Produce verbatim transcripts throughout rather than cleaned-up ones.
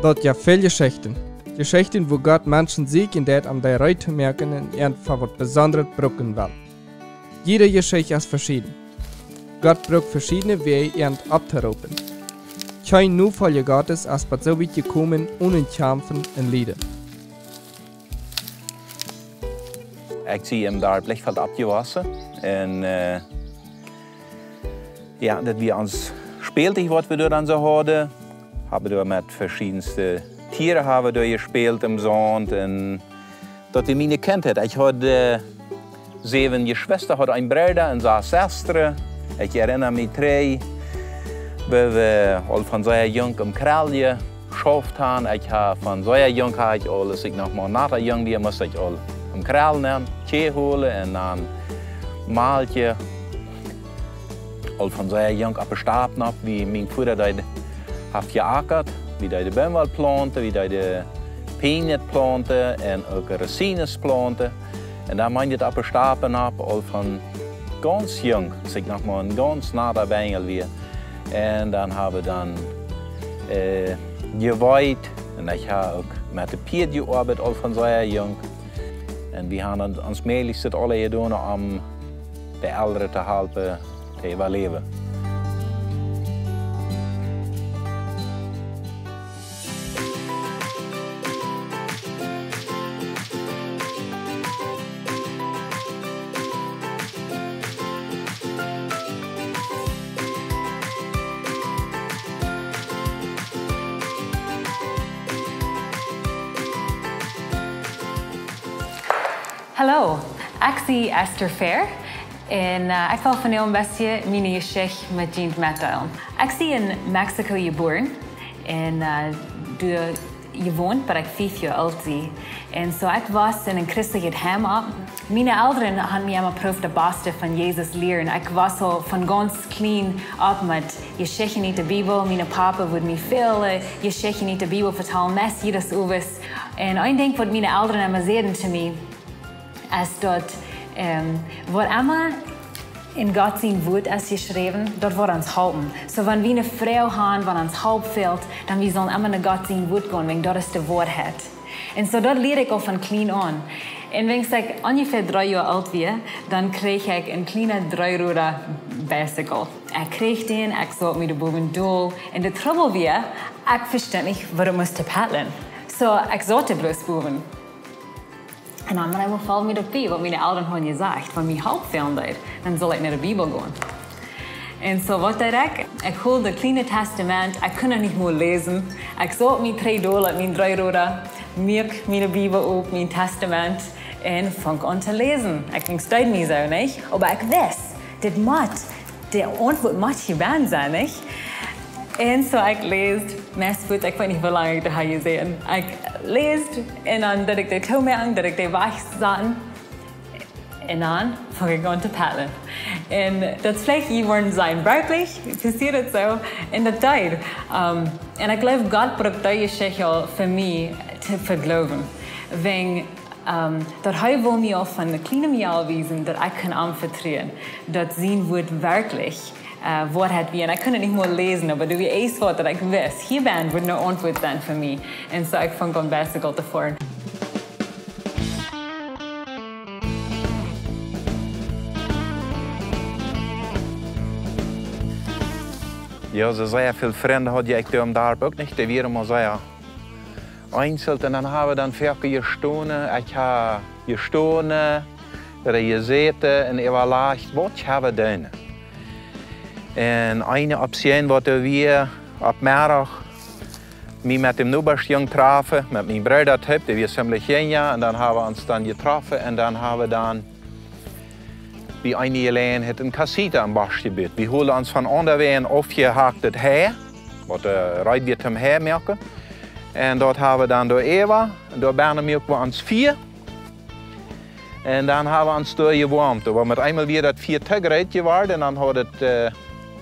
Daut jeft väl Jeschichten. Jeschichten, wua Gott Menschen sieekjen deit, om dee reed to moaken un an fa waut Besondret brucken well. Jiede Jeschicht es veschieden. Gott brukt veschiedne Wäaj, an opptoroopen. Kjeen Nofolja Gottes es bat soo wiet jekomen onen Kjamfen un Lieden. Ekj sie em Darp Lechfeld oppjewossen. Un, äh, jo, daut wia ons Spältich, waut wie doa dan soo hauden. Haben doa met veschiedne Tieren haben doa jespält em Saunt. Un daut wia miene Kjintheit. Ekj haud, äh, säwen Jeschwista, haud een Brooda un sas Sestren. Ekj erinna mie trigj, woo wie aul von sea junk aum Kjreljen jeschauft haben. Ekj hab von sea junk, hab ekj aul, aus ekj noch mau natta junk wia, must ekj aul aum Kjrel nämen, Kjäa holen un dan malkjen. Aul von sea junk oppe Stap opp, woo mien Voda deed, haft jeackat, woo dee Boomwoll plaunten, woo dee Pinjen plaunten un uk Rosinen plaunten. Un dan mien ekj oppe Stap opp, aul von gaunz junk, aus ekj noch mau een gaunz natta Benjel wia. Un dan hab wie dan, äh, jeweet. Un ekj hab uk met de Pieed jeoabeit, aul von sea junk. Un wie haben ons, ons mäajlichstet aule jedonen, om de Elren to halpen to äwaläwen. Hallo, ekj sie Esther Fehr un, äh, ekj well vondoag een bät miene Jeschicht met junt metdeelen. Ekj sie en Mexiko jebuaren un, äh, doa jewont, bat ekj fief Joa oolt sie. Un soo, ekj wos en een christlichet Heim opp. Miene Elren haben mie emma jeprooft daut baste von Jesus lieren. Ekj wos aul von gaunz kjlien opp met Jeschichten ut de Bibel. Mien Papa wudd mie väl, äh, Jeschichten ut de Bibel vetalen, meist jieda Owent. Un een Dinkj, waut miene Elren emma säden to mie, es daut, ähm, waut emma en Gott sien Wuat es jeschräwen, daut woat ons halpen. Soo, wan wie eene Froag haben, wan ons Help fält, dan wie sellen emma no Gott sien Wuat gonen, wäajen daut es de Woarheit. Un soo, daut lieed ekj aul von kjlien aun. Un wan ekj onjefäa dree Joa oolt wia, dan kjrieech ekj een kjliena dreeroda Bicycle. Ekj kjrieech dän, ekj saut mie doa bowen dol. Un de Trubbel wia, ekj vestunt nich, woo daut must paddlen. Soo, ekj saut doa bloos bowen. Un dan mau eemol foll mie daut bie, waut miene Elren hauden jesajcht, wan mie Help fälen deed, dan sull ekj no de Bibel gonen. Un soo, waut deed ekj? Ekj hold daut kjliene Tastament, ekj kunn noch nich mol läsen. Ekj saut mie trigj dol opp mien dreeroda, muak miene Bibel op, mien Tastament, un funk aun to läsen. Ekj wist daut nich soo, nich? Oba ekj wist, dit mott, de Auntwuat mott hia bennen sennen, nich? Un soo, ekj läs, meist foats, ekj weet nich, woo lang ekj doa hab jesäten. Ekj läs, un dan deed ekj de Däa toomoaken, deed ekj de Wajch saten. Un dan funk ekj aun to paddlen. Un daut veleicht jie woaren sajen, werkjlich, passieed daut soo? Un daut deed. Ähm, un ekj jleew, Gott brukt dee Jeschicht aul fa mie to vejleewen. Wäajen, ähm, daut hee wull mie aul von kjlienem Joa wiesen, daut ekj kaun am vetruen, daut sien Wuat werkjlich, äh, Woarheit wia. Un ekj kunn daut nich mol läsen, oba doa wia eent, waut ekj wist, hia bennen woat eene Auntwuat sennen fa mie. Un soo, ekj funk aun Bicycle to foaren. Jo, soo sea väl Frind haud ekj doa em Darp uk nich. Dee wieren mau sea eenzeln. Un dan haben wie dan foaken jestonen. Ekj hab jestonen, doa jesäten un äwalajcht, waut ekj wudd doonen. Un eene Optioon, waut wie opp Meddach mie met däm Nobasch Jung trafen, met mien Brooda toop, dee wia ziemlich jinja, un dan haben wie ons dan jetroffen, un dan haben wie dan bie eene Jeläajenheit eene Casita em Bosch jebut. Wie holden ons von aundawäajen aufjehacktet Hei, waut, äh, reed wia toom Hei moaken. Un daut haben wie dan doa äwa, un doa bennen muaken wie ons Fia. Un dan haben wie ons doa jewoamt. Oba met eemol wia daut Fia to groot jeworden un dan haud et, äh,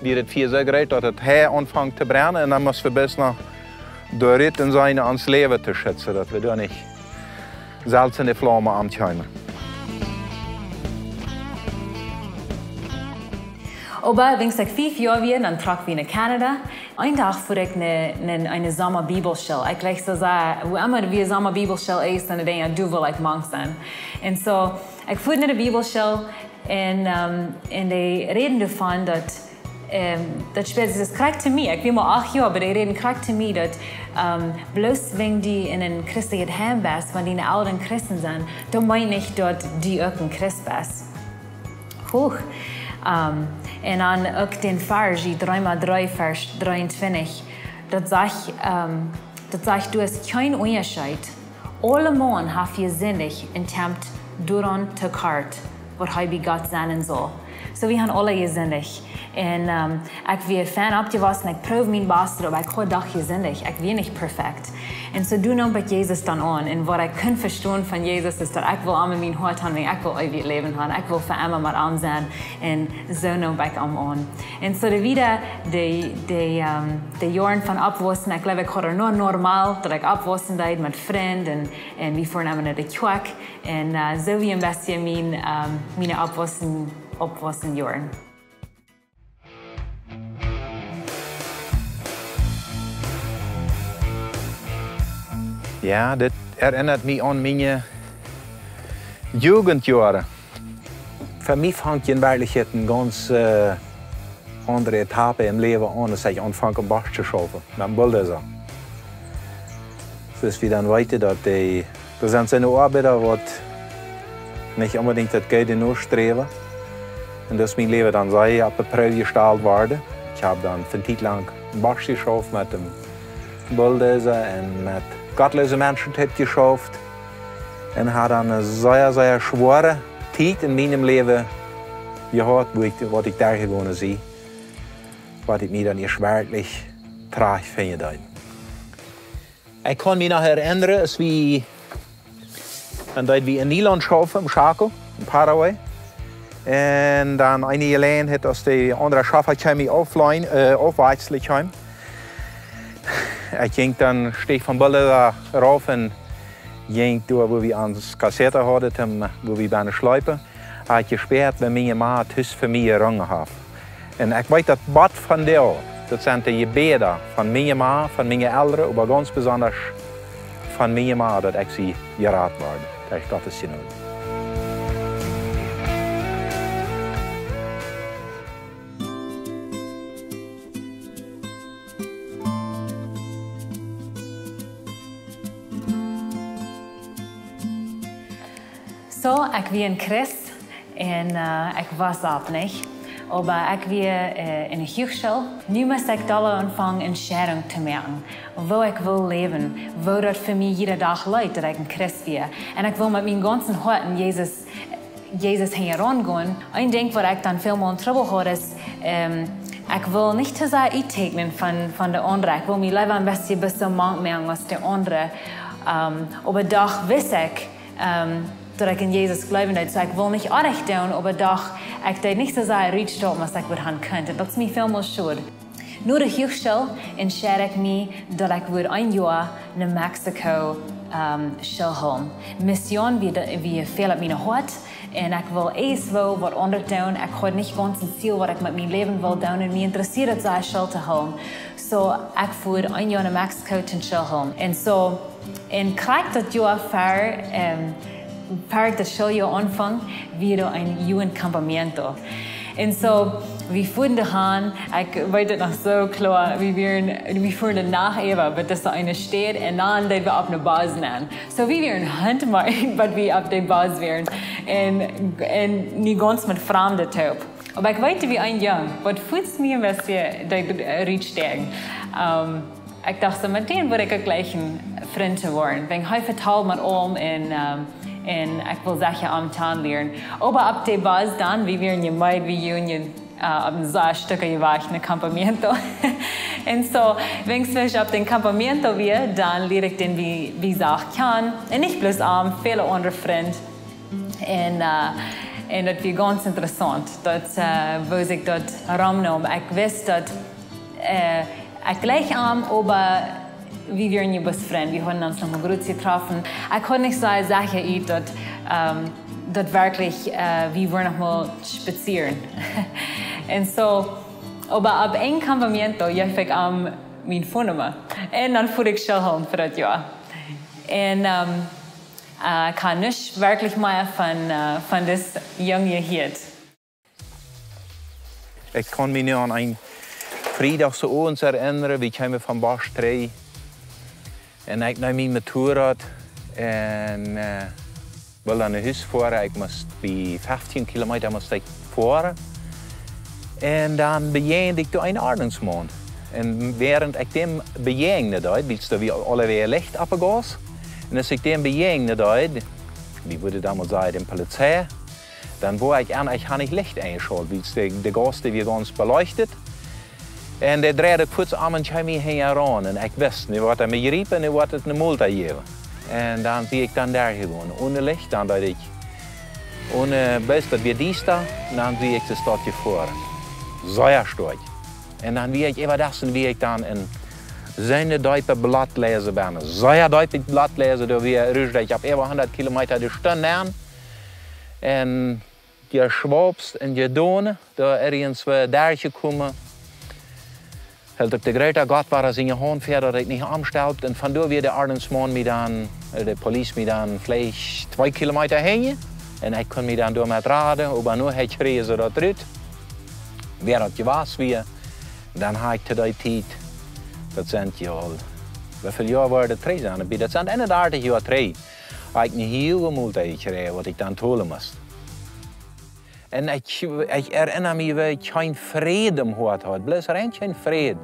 wia daut Fia soo groot, daut et Hei aunfunk to brennen. Un dan musten wie bloos noch doa rut un seenen, ons Läwen to schitzen, daut wie doa nich selfst en de Flaumen aunkamen. Oba wiels ekj fief Joa wia, dan trock wie no Kanada. Een Dach fua ekj no, no eene Somma Bibelschool. Ekj jlikj soo sea, wua emma wie Somma Bibelschool es, dan denkj ekj, doa well ekj mank sennen. Un soo, ekj fua no de Bibelschool un, ehm, un dee räden doavon daut, ehm, daut spält sikj krakjt to mie. Ekj wia mau acht Joa, oba dee räden krakjt to mie daut, ehm, bloos wan du en een christlichet Heim best, wan diene Elren Christen sent, daut meent nich daut du uk een Christ best. Huch. Ehm, un dan uk dän Varsch, Reema dree, Varsch dreeuntwintich. Daut sajcht, ehm, daut sajcht, doa es kjeen Unjascheet. Aulemaun haft jesindicht un kjemt doaraun to kort, waut hee bie Gott sennen saul. Soo, wie haben aule jesindicht. Un, ehm, ekj wia fein oppjewossen, ekj proowd mien Bastet, oba ekj haud doch jesindicht. Ekj wia nich perfekt. Un soo, doa neem ekj Jesus dan aun. Un waut ekj kunn vestonen von Jesus es daut ekj well am en mien Hoat haben, wiels ekj well eewjet Läwen haben. Ekj well fa emma met am sennen. Un soo neem ekj am aun. Un soo de wieda, de, de, ehm, de Joaren von oppwaussen, ekj jleew, ekj haud et noch normal, daut ekj oppwaussen deed met Frind un, un wie fuaren emma no de Kjoakj. Un, eh, soo wia een bät mien, ehm, miene oppwaussen, oppwaussen Joaren. Jo, dit erinnat mie aun miene Jugendjoaren. Fa mie funk en Werkjlichkjeit eene gaunz, eh, aundre Etapp em Läwen aun, aus ekj aunfunk em Bosch to schaufen, met een Bulldozer. Soo aus wie dan weeten, daut dee, doa sent soone Oabeida, waut nich onbedinjt daut Goode nasträwen. Un daut mien Läwen dan sea opp de Proow jestalt wort. Ekj hab dan fa eene Tiet lang em Bosch jeschauft met eenen Bulldozer un met gottloose Menschen toop jeschauft. Un hab dan eene sea, sea schwoare Tiet en mien Läwen jehaut, wua ekj, waut ekj doa jegonen sie, waut ekj mie dan ieescht werkjlich trajchtfinjen deed. Ekj kaun mie noch erinnren, aus wie, dan deed wie en Nederland schaufen, em Chaco, en Paraguay. Un dan eene Jeläajenheit, aus de aundre Schaufa kjeem, mie auflein-, eh, aufwakjslen kjeem. Ekj jinkj dan, steech vom Bulldozer rauf un jinkj doa, wua wie ons Kassette hauden, toom, wua wie bennen schleepen. Haud ekj jespäat, woo miene Ma tus fa mie jerungen haft. Un ekj weet daut bat vondoag, daut sent de Jebäda von miene Ma, von miene Elren, oba gaunz besonda von miene Ma, daut ekj sie jerat wort derch Gottes Jnod. Soo, ekj wia een Christ un, eh, ekj wist daut nich. Oba ekj wia, eh, en de Huachschool. Nu must ekj doa aunfangen Entscheidungen to moaken. Woo ekj wull läwen, woo daut fa mie jieda Dach leet, daut ekj een Christ wia. Un ekj wull met mien gaunzet Hoat en Jesus, Jesus hinjaraun gonen. Een Dinkj, waut ekj dan väl mol en Trubbel haud, es, ehm, ekj wull nich too sea utteakjnen von, von de aundre. Ekj wull mie leewa een bät, bät soo mank moaken aus de aundre. Ehm, oba doch wist ekj, ehm, daut ekj en Jesus jleewen deed. Soo, ekj wull nich oajch doonen, oba doch, ekj deed nich soo sea rutstoppen aus ekj wudd han kunt. Un daut es mie väl mol schod. No de Huachschool entscheed ekj mie, daut ekj wudd een Joa en Mexiko, ehm, School hoolen. Mission wia de, wia väl opp mien Hoat. Un ekj wull ieescht waut aundret doonen. Ekj haud nich gaunz een Ziel, waut ekj met mien Läwen wull doonen. Un mie interessead daut sea, School to hoolen. Soo, ekj fua een Joa en Mexiko toom School hoolen. Un soo, un krakjt daut Joa ver, ehm, ver daut Schooljoa aunfunk, wia doa een Jugendcampamento. Un soo, wie fuaren doahan, ekj weet daut noch soo kloa, wie wieren, wie fuaren de Nacht äwa, bat doa eene Staut, un dan deeden wie opp een Bus nenn. Soo, wie wieren huntemeied, bat wie opp dän Bus wieren. Un, un nu gaunz met Framde toop. Oba ekj weet, wia een Jung, waut fuaz mie een bät, eh, de, eh, rutsteakjen. Ehm, ekj docht soo, met dän wudd ekj uk jlikj een Frint woaren. Wiels hee vetald met aulem un, ehm, un ekj wull secha am kjanen lieren. Oba opp de Bus dan, wie wieren jemeed, wie Jungen, eh, opp een sea Stekj wajch no campamento. Un soo, wiels wie opp dän campamento wieren, dan lieed ekj dän bie, bie Sach kjanen. Un nich bloos am, väle aundre Frind. Un, eh, un daut wia gaunz interessaunt, daut, eh, woo sikj daut romnoom. Ekj wist daut, eh, ekj jlikj am, oba wie wieren je bloos Frind. Wie hauden ons noch mol kort jetroffen. Ekj kunn nich sajen, saj ekj, daut, ehm, daut werkjlich, eh, wie wieren noch mol spazieren. Un soo, oba opp een campamento jeef ekj am mien phone number. Un dan fua ekj School home fa daut Joa. Un, ähm, äh, ekj kaun nich werkjlich mea von, äh, von dis Jung jehieet. Ekj kaun mie nu aun een Friedach soo owens erinnren, wie kjeemen von Bosch trigj. Un ekj neem mien Motorrad un, äh, wull no Hus foaren. Ekj must bie feftieen Kilometa must ekj foaren. Un dan bejäajend ekj doa een Ordnungsmaun. Un wäarent ekj däm bejäajnen deed, wiels doa wia aulawäajen Licht opp de Gauss. Un aus ekj däm bejäajnen deed, wie wudden donmols sajen, de Polizei, dan wort ekj aun, ekj haud nich Licht enjeschault, wiels de, de Gauss, dee wia gaunz beleuchtet. Un dee dreid fuaz om un kjeem mie hinjaraun. Un ekj wist, nu woat hee mie jriepen, nu woat et ne Multa jäwen. Un dan sie ekj dan doa jegonen, one Licht, dan deed ekj, one Bus, daut wia diesta, un dan sie ekj de Staut jefoaren. Sea stoakj. Un dan wia ekj äwa daut, un wia ekj dan en soone deepe Bloodläsen bennen. Sea deepe Bloodläsen, doa wia, ruscht ekj opp äwa hundat Kilometa de Stund aun. Un jeschwaupt un jedonen, doa irjentwua derchjekomen. Hilt uk de groota Gott wada siene Haunt väa, daut ekj nich omstelp. Un von doa wia de Ordnungsmaun mie dan, äh, de Police mie dan veleicht twee Kilometa hinja. Un ekj kunn mie dan doamet raden, oba nu haud ekj Kjriese daut rut, wäa daut jewast wia. Dan haud ekj to dee Tiet, daut sent je aul, woo väl Joa woat daut trigj sennen? Bie, daut sent eenundartich Joa trigj, haud ekj ne huage Multa jekjräajen, waut ekj dan tolen must. Un ekj, ekj erinna mie, woo ekj kjeen Fräd em Hoat haud, bloos rein kjeen Fräd.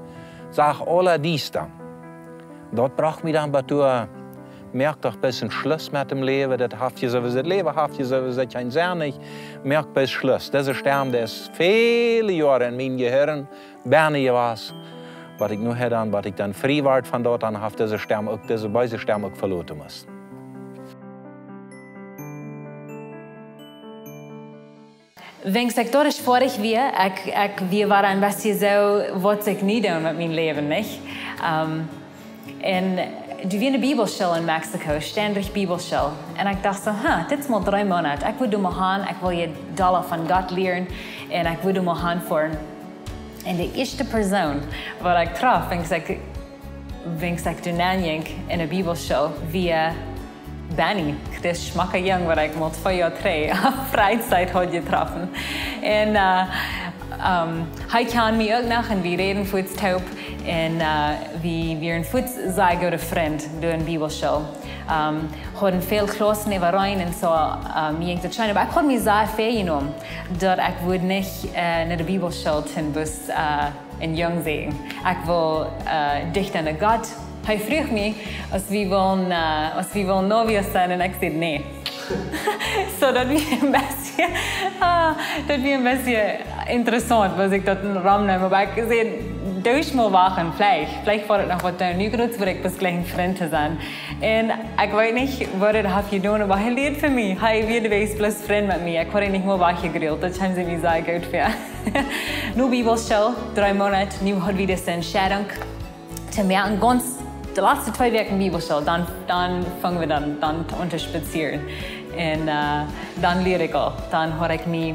Sach aules diesta. Daut brocht mie dan bat doa, moak doch bloos een Schluss met daut Läwen, daut haft je sowieso, daut Läwen haft je sowieso kjeen Senn, moak bloos Schluss. Dise Stemm, dee es väle Joaren en mien Jehirn bennen jewast, waut ekj nu haud dan, waut ekj dan frie wort von daut, dan haft dise Stemm uk, dise beese Stemm uk veloten must. Wiels ekj doa schwoarich wia, ekj, ekj wia, wia een bät soo, waut saul ekj nu doonen met mien Läwen, nich? Ähm, un doa wia ne Bibelschool en Mexiko, Standrecht Bibelschool. Un ekj docht soo, ha, dit es mau dree Moonat. Ekj well doa mau han, ekj well je dolla von Gott lieren. Un ekj well doa mau han foaren. Un de ieeschte Persoon, waut ekj trof, wiels ekj, wiels ekj doa nenn jinkj en de Bibelschool, wia Benny, dis schmocka Jung, waut ekj mol twee Joa trigj opp Freizeit haud jetroffen. Un, äh, ähm, hee kjand mie uk noch un wie räden fuaz toop. Un, äh, wie, wie wieren fuaz sea goode Frind doa en Bibelschool. Ähm, hauden väl Klaussen äwareen un soo, ähm, jinkj daut scheen. Oba ekj haud mie sea väajenomen, daut ekj wudd nich, äh, no de Bibelschool, toom bloos, äh, een Jung seenen. Ekj wull, äh, dichta no Gott. Hee fruach mie, aus wie wullen, äh, aus wie wullen novios sennen, un ekj säd nä. Soo, daut wia een bät, ah, daut wia een bät interessaunt, waut ekj daut romneem. Oba ekj säd, doa mott wachten, veleicht, veleicht woat et noch waut doonen. Nu krakjt wudd ekj bloos jlikj een Frint to sennen. Un ekj weet nich, waut daut haft jedonen, oba hee lieed fa mie. Hee wia de Wäajs bloos Frint met mie. Ekj haud am nich mol wajchjegrult. Daut scheen see mie sea goot fa. Nu Bibelschool, dree Moonat, nu haud wie dise Entscheidunk to moaken, gaunz de latste twee Wäakj Bibelschool, dan, dan fungen wie dan, dan aun to spazieren. Un, äh, dan lieed ekj aul. Dan haud ekj mie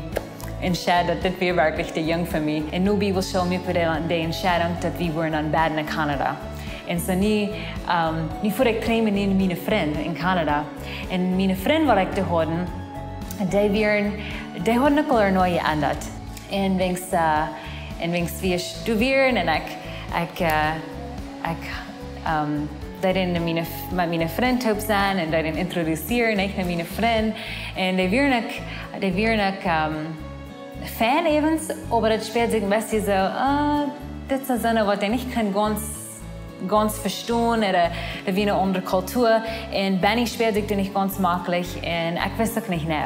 entscheiden, daut dit wia werkjlich de Jung fa mie. Un nu Bibelschool muak wie de, de Entscheidunk, daut wie wudden dan beid no Kanada. Un soo nu, ähm, nu fua ekj trigj met miene Frind en Kanada. Un miene Frind, waut ekj doa haud, dee wieren, dee hauden uk aul noch jeendat. Un wiels, äh, un wiels wie studieren un ekj, ekj, äh, ekj, ähm, deed dan miene, met miene Frind toop sennen un deed dan introduzieren, nich, no miene Frind. Un dee wieren uk, dee wieren uk, ähm, fein äwent, oba daut spieed sikj een bät soo, äh, dit es soone, waut ekj nich kaun gaunz, gaunz vestonen, ooda, ooda wia eene aundre Kultua. Un Benny spieed sikj doa nich gaunz maklich un ekj wist uk nich, nä.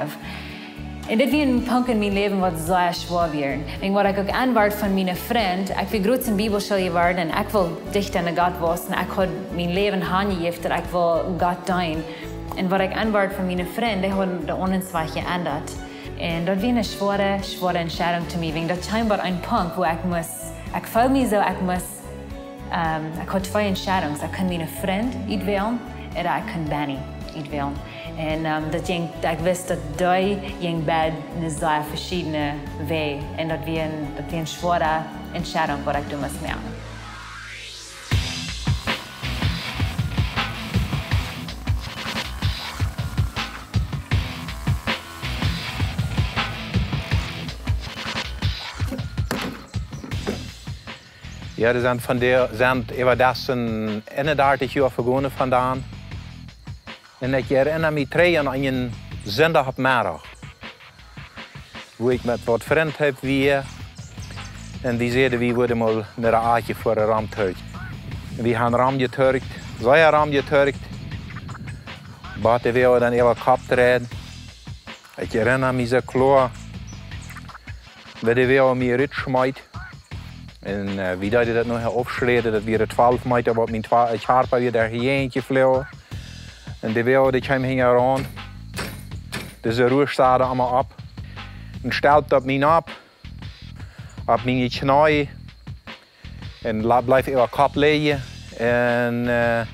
Un dit wia een Punkt en mien Läwen, waut sea schwoa wia. Un waut ekj uk aunwort von miene Frind, ekj wia groot en Bibelschool jeworden un ekj wull dichta no Gott wausen. Ekj haud mien Läwen hanjejäft, daut ekj wull Gott deenen. Un waut ekj aunwort von miene Frind, dee hauden de Ordnungswajch jeendat. Un daut wia eene schwoare, schwoare Entscheidunk to mie. Wiels daut scheinboa een Punkt, wua ekj must, ekj feeld mie soo, ekj must, ähm, ekj haud twee Entscheidungen. Ekj kunn miene Frind utwälen, ooda ekj kunn Benny utwälen. Un, ehm, daut jinkj, ekj wist daut dee jinkj bie een sea veschiedne Wajch. Un daut wia een, daut wia een schwoare Entscheidunk waut ekj doa must moaken. Jo, dee sent von dee, sent äwa daut sent eenendartich Joa vegonen von dan. Un ekj erinna mie trigj aun eenen Sindach Meddach, wua ekj met waut Frind wia. Un wie säden, wie wudden mol no de Akj foaren rom turkjen. Un wie haben rom jeturkt, sea rom jeturkt. Bat de Wäaj dan äwa Kopp dreid. Ekj erinna mie soo kloa, woo de Wäaj mie rutschmeet. Un, eh, wie deeden daut noch aufschräden, daut wia twalf Meeta, waut mien twa-, eh, Kjarpa wia doa hia jefloagen. Un de Wäaj, dee kjeem hinjaraun. Dise Ruhr steit emma opp. Un stalt opp mie opp. Opp miene Kjnee. Un la-, bleef äwa Kopp lijen. Un, eh,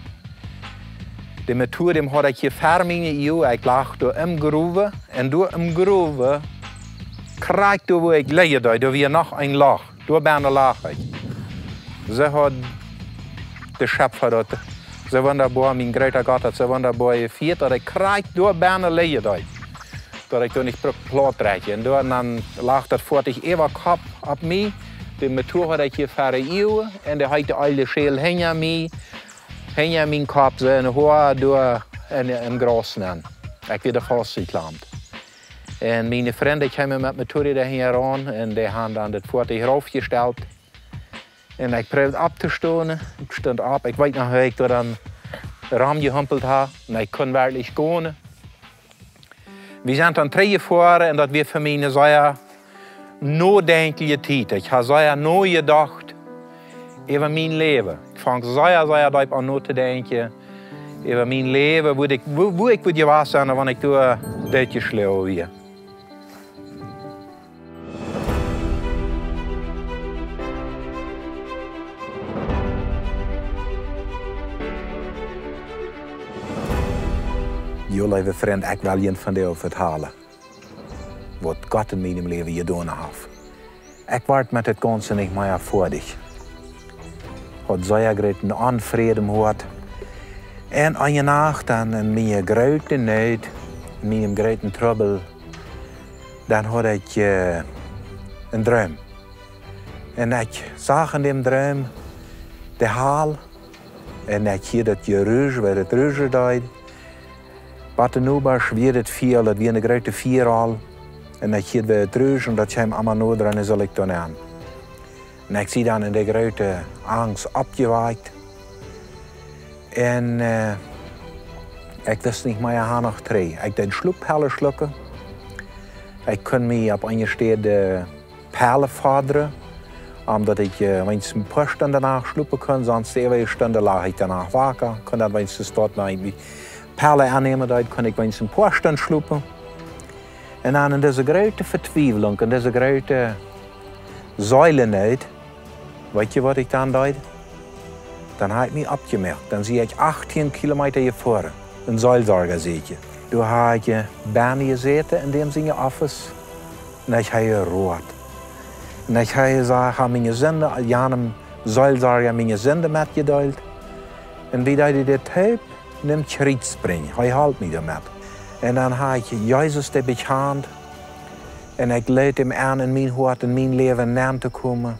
de Motor, däm haud ekj hia ver miene Uagen. Ekj lach doa em Growen. Un doa em Growen, krakjt doa wua ekj lijen deed, doa wia noch een Loch. Doa bennen lach ekj. Soo haud de Schepfa daut soo wundaboa, mien groota Gott haud soo wundaboa jefieet, daut ekj krakjt doa bennen lijen deed. Daut ekj doa nich pl-, plaut reed. Un doa, un dan lach daut Foatich äwa Kopp opp mie. De Motor haud ekj hia ver de Uagen. Un de heete oole Schäl hinja mie. Hinja mienen Kopp, soo, un hia doa em, em Graus nenn. Ekj wia doa faustjeklampt. Un miene Frind kjeemen met Motorräda hinjaraun un dee haben dan daut Foatich raufjestalt. Un ekj proowd opptostonen. Ekj stunt opp. Ekj weet noch, woo ekj doa dan romjehumpelt hab. Un ekj kunn werkjlich gonen. Wie sent dan trigjjefoaren un daut wia fa mie eene sea nodenkjliche Tiet. Ekj hab sea nojedocht äwa mien Läwen. Ekj funk sea, sea deep aun notodenkjen äwa mien Läwen, wua ekj, wua, wua ekj wudd jewast sennen, wan ekj doa dootjeschloagen wia. Jo, leewe Frind, ekj well junt vondoag vetalen, waut Gott en mienem Läwen jedonen haft. Ekj wort met daut Gaunze nich mea foadich. Haud sea grooten Onfräd em Hoat. Un eene Nacht dan en miene groote Noot, en mienen grooten Trubbel, dan haud ekj, eh, eenen Droom. Un ekj sach en däm Droom de Hal. Un ekj hieed daut Jerusch, woo daut ruschen deed. Bat de Nobasch wia daut Fia, daut wia eene groote Fiaraul. Un ekj hieed woo daut ruschen, daut kjeem emma noda, un dan sull ekj doa nenn. Un ekj sie dan en de groote Angst oppjewakjt. Un, eh, ekj wist nich mea han noch trigj. Ekj deed Schlopellen schlucken. Ekj kunn mie opp eene Städ, eh, Pellen fodren, omdaut ekj, eh, weens een poa Stunden doano schlopen kunn, sonst äwa eene Stund lach ekj doano waka, kunn daut weens doa noch eenje Pellen aunnämen, daut kunn ekj weens een poa Stunden schlopen. Un dan en dise groote Vetwiewlunk, en dise groote Seelennoot, weet jie waut ekj dan deed? Dan hab ekj mie oppjemoakt. Dan sie ekj achtieen Kilometa jefoaren, eenen Seelsorja sieekjen. Doa hab ekj, eh, bennen jesäten en däm siene Office. Un ekj hab jeroat. Un ekj hab jesajcht, hab miene Sinden, janem Seelsorja miene Sinden metjedeelt. Un wie deeden dit toop en een Kjriez brinjen. Hee holp mie doamet. Un dan hab ekj Jesus doa bekjant. Un ekj leet am en, en mien Hoat, en mien Läwen nenn to komen.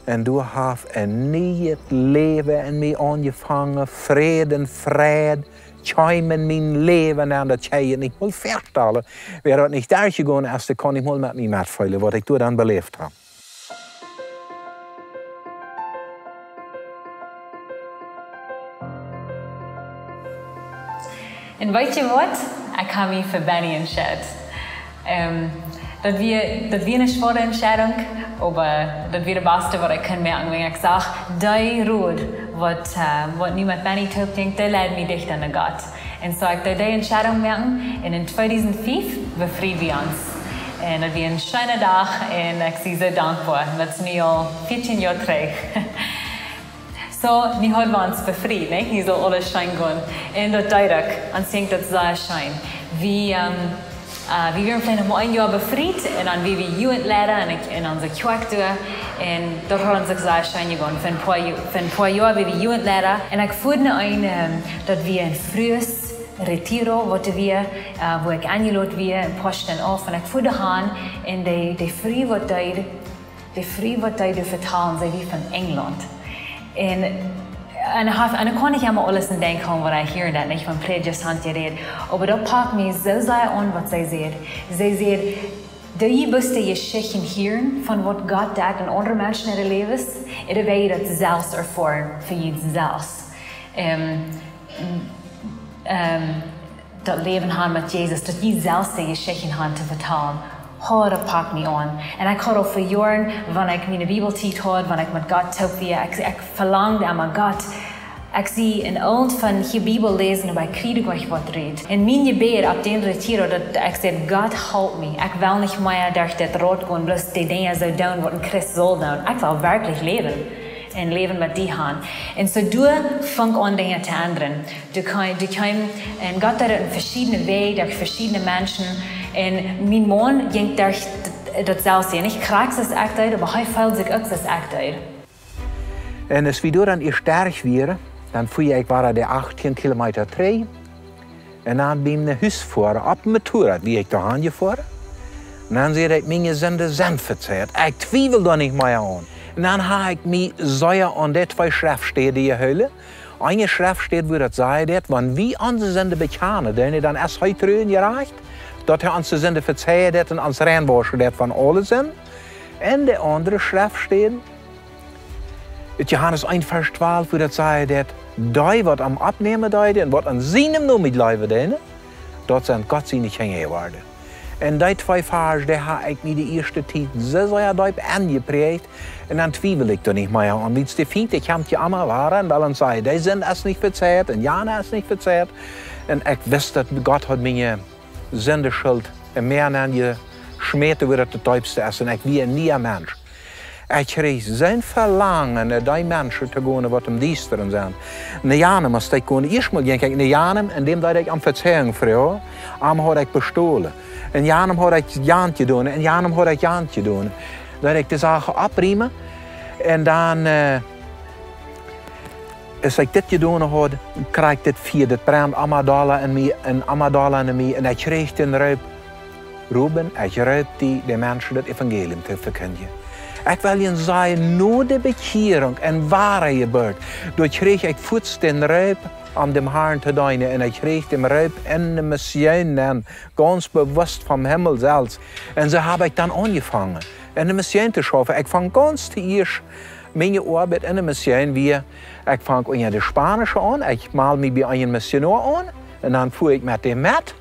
Un doa haft een nieet Läwen en mie aunjefongen, Fräd un Freid kjeem en mien Läwen nenn, daut kaun ekj junt nich mol vetalen. Wäa daut nich derchjegonen es, dee kaun nich mol met mie metfeelen, waut ekj doa dan beläft hab. Un weet jie waut? Ekj hab mie fa Benny entscheiden. Ehm, daut wia, daut wia eene schwoare Entscheidunk, oba daut wia daut baste waut ekj kunn moaken. Wan ekj sach, dee Rot waut, eh, waut nu met Benny toop jinkj, dee leid mie dichta no Gott. Un soo ekj deed dee Entscheidunk moaken un en tweedusent fief befrieden wie ons. Un daut wia een scheena Dach un ekj sie soo dankboa. Daut es nu aul vieetieen Joa trigj. So, nu haben wir uns befriet, ne? Nu soll aules scheen gonen. Un daut deed uk, ons jinkj daut sea scheen. Wie, ähm, äh, wie wieren veleicht noch mau een Joa befriet un dan wia wie Jugendleiter un ekj, un onse Kjoakj doa. Un daut haud ons uk sea scheen jegonen. Fa een poa Jo-, fa een poa Joa wia wie Jugendleiter. Un ekj fua no een, ähm, daut wia een Frues Retiro, waut wia, äh, wua ekj enjelot wia, een poa Stunden auf. Un ekj fua doahan un dee, dee Fru waut deed, dee Fru waut deed doa vetalen, see wia von Enjlaunt. Un, un ekj hab, un ekj kaun nich emma aules en Denkj hoolen waut ekj hia un doa nich von Prädjasch haud jerät. Oba daut pakt mie soo sea aun waut see säd. See säd: "Doo jie bloos de Jeschichten hieren von waut Gott deit en aundre Menschen äare Läwes, ooda well jie daut selfst erfoaren fa junt selfst?" Ähm, ähm, daut Läwen han met Jesus, daut jie selfst de Jeschichten han to vetalen. Oh, daut pakt mie aun. Un ekj haud aul fa Joaren, wan ekj miene Bibeltiet haud, wan ekj met Gott toop wia, ekj, ekj velangd emma: "Gott, ekj sie en Oolt von hia Bibel läsen, oba ekj kjrie nich waut rut." Un mien Jebäd opp dän Retiro, daut ekj säd: "Gott, help mie. Ekj well nich mea derch dit Rad gonen, bloos dee Dinja soo doonen waut een Christ saul doonen. Ekj well werkjlich läwen un Läwen met die han." Un soo doa funk aun Dinja to endren. Doa kjeem, doa kjeem, un Gott deed daut en veschiedne Wäaj, derch veschiedne Menschen. Un mien Maun jinkj derch d-, daut selfst. Un nich krakjt soo aus ekj deed, oba hee feeld sikj uk soo aus ekj deed. Un aus wie doa dan ieescht derch wieren, dan fua ekj wada de achtieen Kilometa trigj. Un dan biem no Hus foaren, opp een Motorrad, wia ekj doahan jefoaren. Un dan säd ekj: "Miene Sinden sent vejäft. Ekj twiewel doa nich mea aun." Un dan hab ekj mie sea aun dee twee Schreftstäden jehoolen. Eene Schreftstäd, wua daut sajcht, daut wan wie onse Sinden bekjanen, dan, dan es hee tru un jerajcht, daut hee onse Sinden vejäft un ons reinwauschen deit von aule Sind. Un de aundre Schreftstäd, ut Johanes een Varsch twalf, wua daut sajcht, daut dee waut am oppnämen deeden un waut aun sienen Nomen jleewen deeden, daut sent Gott siene Kjinja jeworden. Un dee twee Varsch, dee hab ekj mie de ieeschte Tiet soo sea deep enjepräacht. Un dan twiewel ekj doa nich mea aun. Wiels de Fient, dee kjemt je emma wada un well ons sajen, dee Sind es nich vejäft un jana es nich vejäft. Un ekj wist, daut Gott haud miene Sindenschult em Mäa nenjeschmäten, wua daut daut deepste es. Un ekj wia een niea Mensch. Ekj kjrieech soon Velangen, no dee Menschen to gonen, waut em Diestren sent. No janem must ekj gonen. Ieescht mol jinkj ekj no janem, un däm deed ekj om Vejäwunk froagen, am haud ekj bestolen. Un janem haud ekj jant jedonen, un janem haud ekj jant jedonen. Deed ekj de Sachen oppriemen. Un dan, äh, aus ekj dit jedonen haud, kjrieech ekj dit Fia, dit brand emma dolla en mie, un emma dolla en mie. Un ekj kjrieech dän Roop: "Ruben, ekj roop die, de Menschen daut Evangelium to vekjindjen." Ekj well junt sajen, no de Bekjierunk un Wadajeburt, doa kjrieech ekj fuaz dän Roop, om däm Harn to deenen. Un ekj kjrieech dän Roop en de Mission nenn, gaunz bewusst vom Himmel selfst. Un soo hab ekj dan aunjefongen, en de Mission to schaufen. Ekj funk gaunz toieescht miene Oabeit en de Mission wia, ekj funk unja de Spanische aun, ekj meld mie bie eenen Missionoa aun, un dan fua ekj met däm met.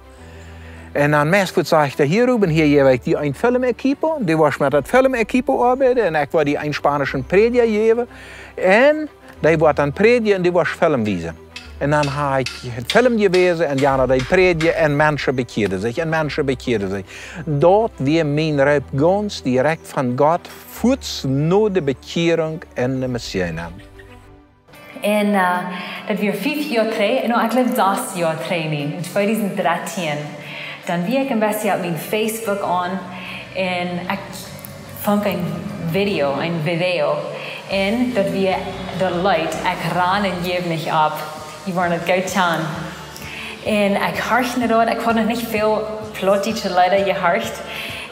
Un dan meist fuaz säd hee: "Hia, Ruben, hia jäw ekj die een Filmequipo, du woascht met daut Filmequipo oabeiden, un ekj woa die een spanischen Prädja jäwen, un dee woat dan prädjen un du woascht Film wiesen." Un dan hab ekj Film jewäsen, un jana deed prädjen, un Menschen bekjieeden sikj, un Menschen bekjieeden sikj. Daut wia mien Roop gaunz direkt von Gott, fuaz no de Bekjierunk en de Mission. Un, äh, daut wia fief Joa trigj, no, ekj jleew sas Joa trigj nu, en tweedusent dartieen. Dan wia ekj een bät opp mien Facebook aun, un ekj funk een Video, een Video. Un daut wia daut Leet: "Ekj ran un jäw nich opp." Jie woaren daut goot kjanen. Un ekj horcht no daut, ekj haud noch nich väl plautdietsche Leeda jehorcht.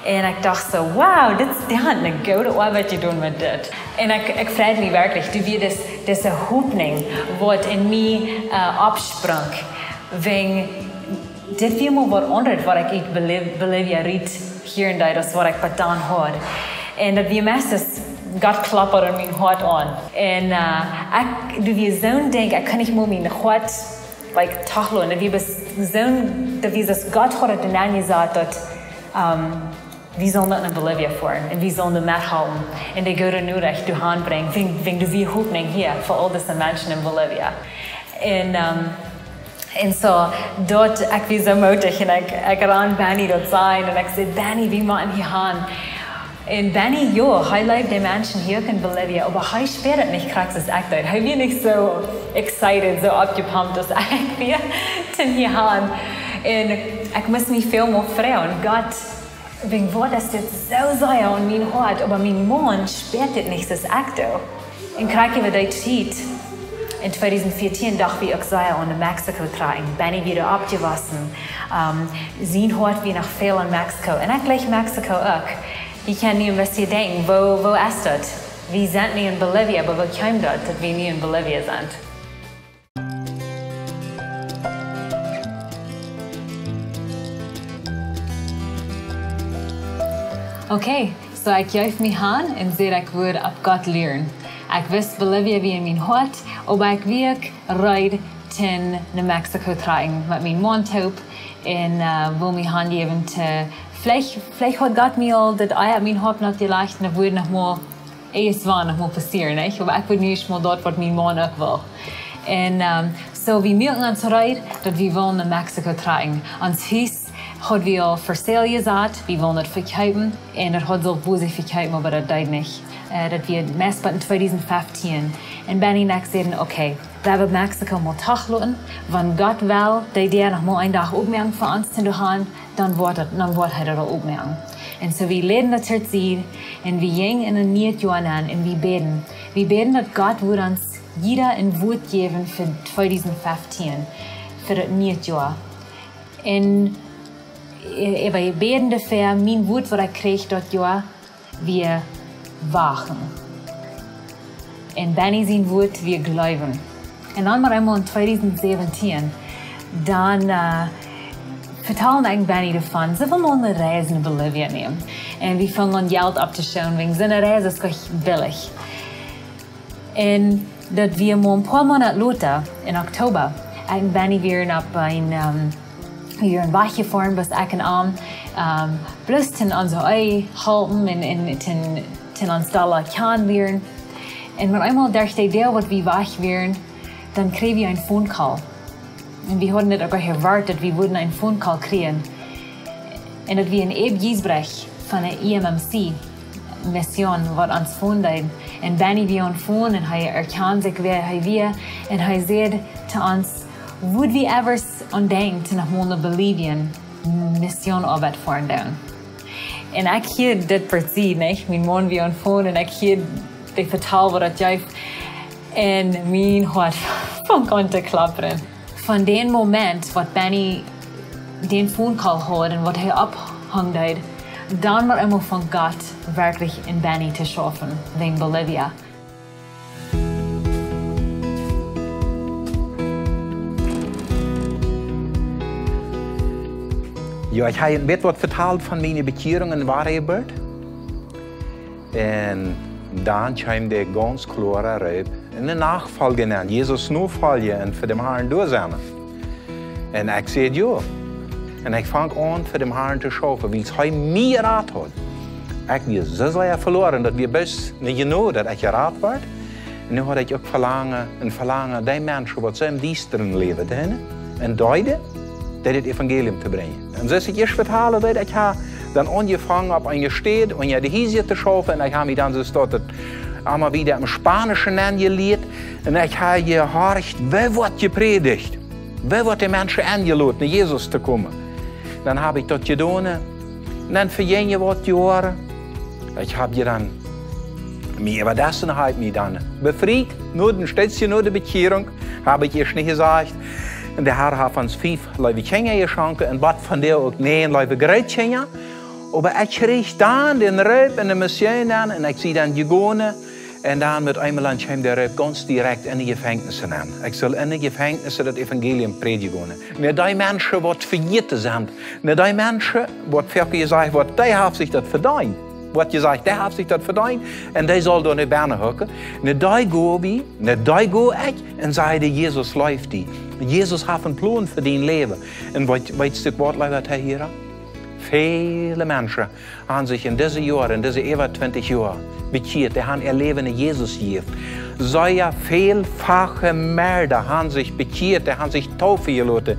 Un ekj docht soo: "Wow, dit, dee haft eene goode Oabeit jedonen met dit." Un ekj, ekj freid mie werkjlich, doa wia dis, dise Hopninj, waut en mie, äh, oppsprunk. Wäajen dit wia mau waut aundret, waut ekj ut Boliv-, Bolivia rut hieren deed, aus waut ekj bat dan haud. Un daut wia meist, Gott klopt aun mien Hoat aun. Un, äh, ekj, doa wia soon Dinkj, ekj kunn nich mol mien Hoat, like, tachloen. Daut wia bes-, soon, daut wia, aus Gott haud et enenjesat, daut, ähm, wie sellen no Bolivia foaren un wie sellen doa methalpen un de goode Norecht doahan brinjen, wäajen, wäajen doa wia Hopninj hia fa aul dise Menschen en Bolivia. Un, ähm, un soo, daut, ekj wia soo mootich un ekj, ekj ran Benny daut sajen un ekj säd: "Benny, wie motten hia han." Un Benny, jo, hee leeft de Menschen hia en Bolivia, oba hee spieet daut nich krakjt soo aus ekj deed. Hee wia nich soo excited, soo oppjepumpt aus ekj wia, toom hia han. Un ekj must mie väl mea froagen: Gott, wäajen waut es dit soo sea aun mien Hoat, oba mien Maun spieet dit nich soo aus ekj doo? Un krakjt äwa dee Tiet, en tweedusent vieetieen, docht wie uk sea aun no Mexiko trakjen. Benny wia doa oppjewossen. Ähm, sien Hoat wia noch väl en Mexiko. Un ekj leeft Mexiko uk. Jie kjennen nu een bät denkjen, woo, woo es daut? Wie sent nu en Bolivia, oba woo kjeem daut, daut wie nu en Bolivia sent? Okay, soo ekj jeef mie han un säd, ekj wudd opp Gott luaren. Ekj wist, Bolivia wia en mien Hoat, oba ekj wia uk reed toom no Mexiko trakjen met mienen Maun toop. Un, äh, wull mie hanjäwen to, veleicht, veleicht haud Gott mie aul daut Ei opp mien Hoat noch jelajcht, un daut wudd noch mol, irjentwaut noch mol passieren, nich? Oba ekj wull nu ieescht mol daut, waut mien Maun uk wull. Un, ähm, soo, wie muaken ons reed, daut wie wullen no Mexiko trakjen. Ons Hus haud wie aul for sale jesat, wie wullen daut vekjeepen. Un daut haud soo bosich vekjeept, oba daut deed nich. Äh, daut wia meist bat en tweedusent feftieen. Un Benny un ekj säden: Okay, wie woaren Mexiko mol trigj loten. Wan Gott well, dee Däa noch mol een Dach opmoaken fa ons to han, dan woat daut, dan woat hee daut uk opmoaken. Un soo, wie läden daut Tiet un wie jinjen en een nieet Joa nenn un wie bäden. Wie bäden, daut Gott wudd ons jieda een Wuat jäwen fa tweedusent feftieen, fa daut nieet Joa. Un, äh, wie bäden doafäa, mien Wuat, waut ekj kjrieech daut Joa, wia wachten. Un Benny sien Wuat wia jleewen. Un dan mau eemol en tweedusent säwentieen, dan, äh, vetald ekj Benny doavon, soo wie wullen eene Reis no Bolivia nämen. Un wie fungen aun Jelt opptoschaufen, wäajen soone Reis es nich billich. Un daut wia mau een poa Moonat lota, en Oktoba. Ekj un Benny wieren opp een, ähm, wieren wajchjefoaren, bloos ekj un am, ähm, bloos toom onse Ehe halpen un, un toom, toom ons dolla kjanen lieren. Un mau eemol derch dee Deel, waut wie wajch wieren, dan kjrieejen wie een Phone Call. Un wie hauden daut uk aul erwoat, daut wie wudden een Phone Call kjrieen. Un daut wia een Abe Giesbrecht von de I M M C Mission, waut ons phoned. Un Benny wia aum Phone un hee erkjand sikj, wäa hee wia. Un hee säd to ons, wudd wie ever aun denkjen, no mol no Bolivien Missionoabeit foaren doonen. Un ekj hieed dit präzis, nich? Mien Maun wia aum Phone un ekj hieed dee vetalen, waut daut jeef. Un mien Hoat funk aun to klappren. Von dän Moment, waut Benny dän Phone Call haud un waut hee opphunk deed, dan wort eemol von Gott werkjlich en Benny to schaufen, wäajen Bolivia. Jo, ekj hab een bät waut vetalt von miene Bekjierunk un Wadajeburt. Un dan kjeem de gaunz kloare Roop, een Nofolja aun, Jesus nofoljen un fa dän Harn doa sennen. Un ekj säd jo. Un ekj funk aun fa dän Harn to schaufen, wiels hee mie jerat haud. Ekj wia soo sea veloaren, daut wia bloos ne Jnod, daut ekj jerat wort. Un nu haud ekj uk Velangen, een Velangen, dee Menschen, waut soo em Diestren läwen, to hieren un dee, dee daut Evangelium to brinjen. Un soo aus ekj ieescht vetalen deed, ekj hab dan aunjefongen opp eene Städ, un jo, de Hiesa to schaufen, un ekj hab mie dan soo staut daut emma wada em Spaunischen aunjelieet, un ekj hab jehorcht, woo woat jeprädicht, woo woat de Menschen aunjeloden, no Jesus to komen. Dan hab ekj daut jedonen, un dan vejinjen waut Joaren, ekj hab je dan mie äwa daut, un hab mie dan befriet, no dän Städtje, no de Bekjierunk, hab ekj ieescht nich jesajcht. Un de Har haft ons fief leewe Kjinja jeschonken un waut von dee uk näajen leewe Grootkjinja. Oba ekj kjrieech dan dän Roop en de Mission aun un ekj sie dan jegonen. Un dan met eemol dan kjeem de Roop gaunz direkt en de Jefenkjnisse aun. Ekj sull en de Jefenkjnisse daut Evangelium prädjen gonen. No dee Menschen, waut vejäten sent. No dee Menschen, waut foaken jesajcht woat, dee haft sikj daut vedeent. Woat jesajcht, dee haft sikj daut vedeent, un dee saul doa nich bennen hucken. No dee go wie, no dee go ekj, un saj: Jesus leeft die. Jesus haft een Plon fa dien Läwen. Un weetst, weetst du waut, leewa Tohiera? Väle Menschen haben sikj en dise Joaren, en dise äwa twintich Joa bekjieet, dee haben äa Läwen aun Jesus jejäft. Sea väl Fachmänner haben sikj bekjieet, dee haben sikj deepen jeloten.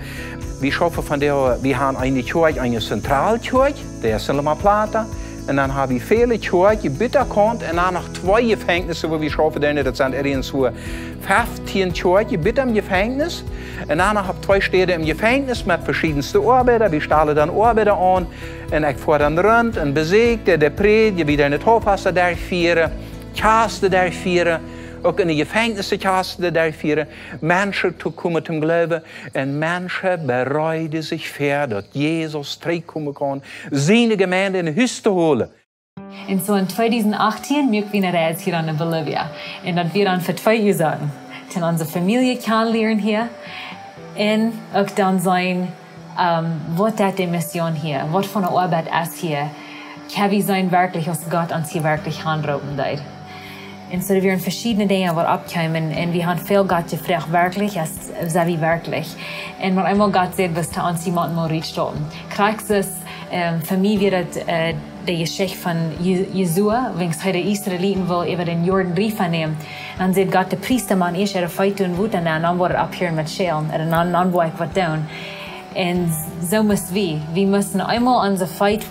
Wie schaufen vondoag, wie haben eene Kjoakj, eene Zentralkjoakj, dee es en Loma Plata. Un dan ha wie väle Kjoakjen buten kjennen un dan noch twee Jefenkjnisse, wua wie schaufen doonen. Daut sent irjentwua feftieen Kjoakjen buten em Jefenkjnis. Un dan noch opp twee Städen em Jefenkjnis met veschiedenste Oabeida. Wie stalen dan Oabeida aun. Un ekj foa dan runt un beseakj dee, dee prädjen, wie doonen Tauffasta derchfieren, Kjast derchfieren, uk en de Jefenkjnisse Kjast derchfieren, Menschen to komen toom Gloowen. Un Menschen bereiden sikj ver, daut Jesus trigjkomen kaun, siene Jemeent en Hus to holen. Un soo en tweedusent achtieen muak wie eene Reis hia no Bolivia. Un daut wia dan fa twee Uasoaken. Toom onse Famielje kjanen lieren hia. Un uk dan seenen, ähm, waut deit dee Mission hia? Waut fa eene Oabeit es hia? Kjenn wie seenen werkjlich, aus Gott ons hia werkjlich aunroopen deed? Un soo, doa wieren veschiedne Dinja waut oppkjeemen. Un wie haben väl Gott jefroacht, werkjlich, es, sent wie werkjlich? Un mau eemol Gott säd, best du ons jemaunt mau rutstoppen. Krakjt soo, ähm, fa mie wia daut, äh, de Jeschicht von Jo-, Josua, wiels hee de Israeliten wull äwa dän Jordan Riefa nämen. Dan säd Gott, de Priesta motten ieescht äare Feet en Wota nämen, dan woat et opphieren met schälen. Un dan, dan woa ekj waut doonen. Un soo musten wie. Wie musten eemol onse Feet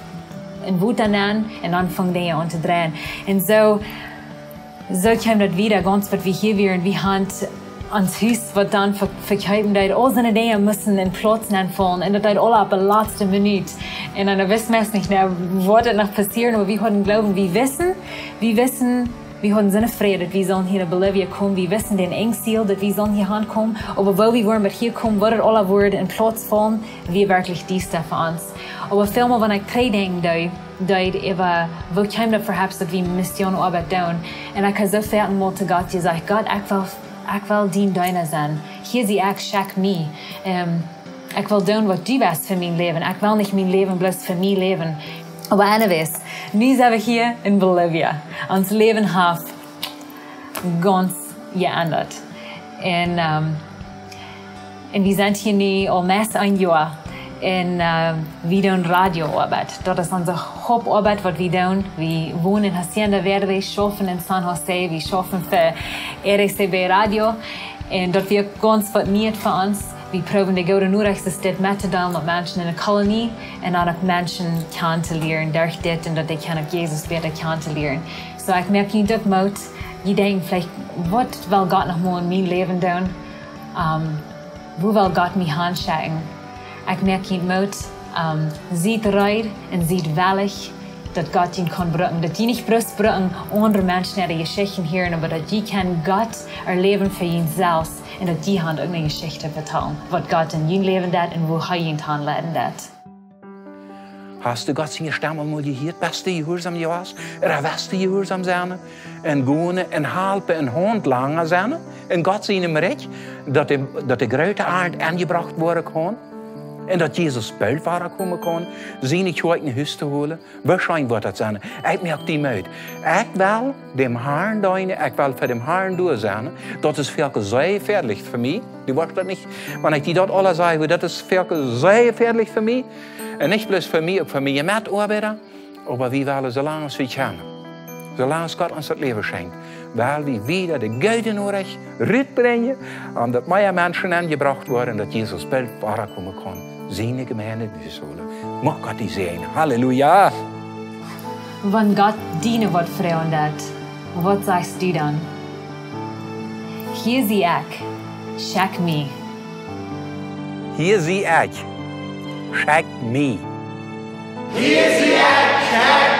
en Wota nämen un dan fungen Dinja aun to dreien. Un soo, soo kjeem daut wieda, gaunz waut wie hia wieren. Wie haben ons Hus, waut dan ve-, vekjeepen deed, aul soone Dinja musten en Plauz nenn faulen. Un daut deed aules opp de latste Minut. Un dan wist wie nich, na, woat et noch passieren, oba wie hauden Gloowen, wie wisten, wie wisten, wie hauden soone Fräd, daut wie sullen hia no Bolivia komen. Wie wisten dän Endziel, daut wie sullen hia aunkomen. Oba woo wie wudden bat hia komen, waut et aules wudd en Plauz faulen, wia werkjlich diesta fa ons. Oba väl mol, wan ekj trigj denkjen doo, doo äwa, woo kjeem daut perhaps, daut wie Missionsoabeit doonen? Un ekj hab soo foaken mol to Gott jesajcht, Gott, ekj well, ekj well dien Deena sennen. Hia sie ekj, schekj mie. Ähm, ekj well doonen, waut du west fa mien Läwen. Ekj well nich mien Läwen bloos fa mie läwen. Oba anyways, nu sent wie hia en Bolivia. Ons Läwen haft gaunz jeendat. Un, ähm, un wie sent hia nu aul meist een Joa. Un, ähm, wie doonen Radiooabeit. Daut es onse Hauptoabeit, waut wie doonen. Wie wonen en Hacienda Verde, schaufen en San José, wie schaufen fa R C B Radio. Un daut wia gaunz waut Nieet fa ons. Wie proowen de goode Norecht, dit met to deelen met Menschen en de Kolonie. Un dan uk Menschen kjanen to lieren derch dit un daut dee kjennen uk Jesus bäta kjanen to lieren. Soo, ekj moak junt uk Moot. Jie denkjen veleicht, waut well Gott noch mol en mien Läwen doonen? Ähm, wua well Gott mie hanschekjen? Ekj moak junt Moot, ähm, siet reed un siet wellich, daut Gott junt kaun brucken. Daut jie nich bloos brucken aundre Menschen äare Jeschichten hieren, oba daut jie kjennen Gott erläwen fa junt selfst un daut jie haben uk eene Jeschicht to vetalen, waut Gott en jun Läwen deit un wua hee junt hanleiden deit. Hast du Gott siene Stemm aul mol jehieet? Best du jehuarsom jewast? Ooda woascht du jehuarsom sennen? Un gonen un halpen un Haunt lenja sennen? Un Gott sien Rikj, daut de, daut de groote Arnt aunjebrocht woaren kaun? Un daut Jesus boolt wada komen kaun, siene Kjoakj en Hus to holen? Woascheinlich woat daut sennen. Ekj moak die Moot. Ekj well däm Harn deenen, ekj well fa däm Harn doa sennen. Daut es väl sea jefäadlich fa mie. Du woascht daut nich, wan ekj die daut aules saj, daut es väl sea jefäadlich fa mie. Un nich bloos fa mie, uk fa miene Metoabeida. Oba wie wellen, soo lang aus wie kjennen, soo lang aus Gott ons daut Läwen schenkjt, well wie wieda de goode Norecht rutbrinjen, un daut mea Menschen aunjebrocht woaren, daut Jesus boolt wada komen kaun, siene Jemeent en Hus holen. Mucht Gott die säajnen. Halleluja. Wan Gott die waut froagen deit, waut sajchst du dan? Hia sie ekj, schekj mie. Hia sie ekj, schekj mie. Hia sie ekj, schekj